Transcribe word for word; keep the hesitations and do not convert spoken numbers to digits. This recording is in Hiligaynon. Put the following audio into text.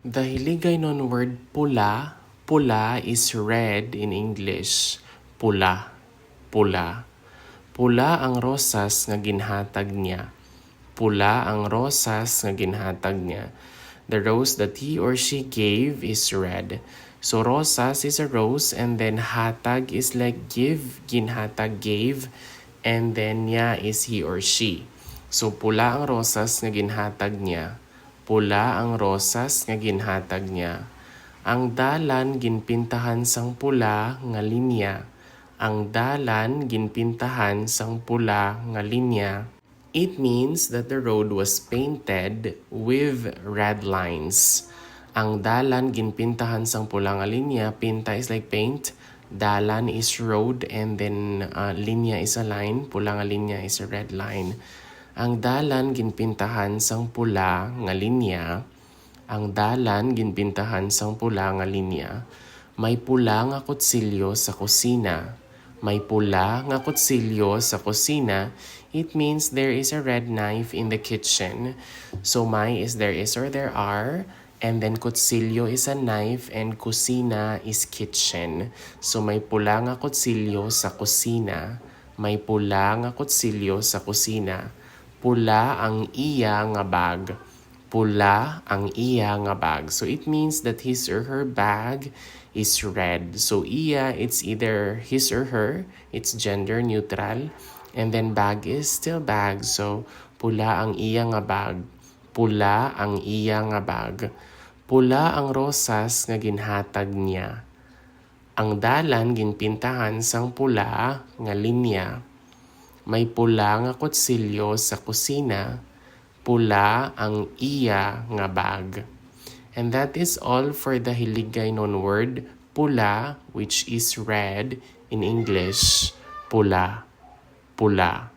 The Hiligaynon word pula, pula is red in English. Pula, pula. Pula ang rosas nga ginhatag niya. Pula ang rosas nga ginhatag niya. The rose that he or she gave is red. So rosas is a rose, and then hatag is like give, ginhatag, gave, and then niya is he or she. So pula ang rosas nga ginhatag niya. Pula ang rosas nga ginhatag niya. Ang dalan ginpintahan sang pula nga linya. Ang dalan ginpintahan sang pula nga linya. It means that the road was painted with red lines. Ang dalan ginpintahan sang pula nga linya. Pinta is like paint. Dalan is road, and then uh, linya is a line. Pula nga linya is a red line. Ang dalan ginpintahan sang pula nga linya. Ang dalan ginpintahan sang pula nga linya. May pula nga kutsilyo sa kusina. May pula nga kutsilyo sa kusina. It means there is a red knife in the kitchen. So may is there is or there are. And then kutsilyo is a knife and kusina is kitchen. So may pula nga kutsilyo sa kusina. May pula nga kutsilyo sa kusina. Pula ang iya nga bag. Pula ang iya nga bag. So it means that his or her bag is red. So iya, it's either his or her, it's gender neutral. And then bag is still bag. So pula ang iya nga bag. Pula ang iya nga bag. Pula ang rosas nga ginhatag niya. Ang dalan ginpintahan sang pula nga linya. May pula nga kutsilyo sa kusina. Pula ang iya nga bag. And that is all for the Hiligaynon word pula, which is red in English. Pula. Pula.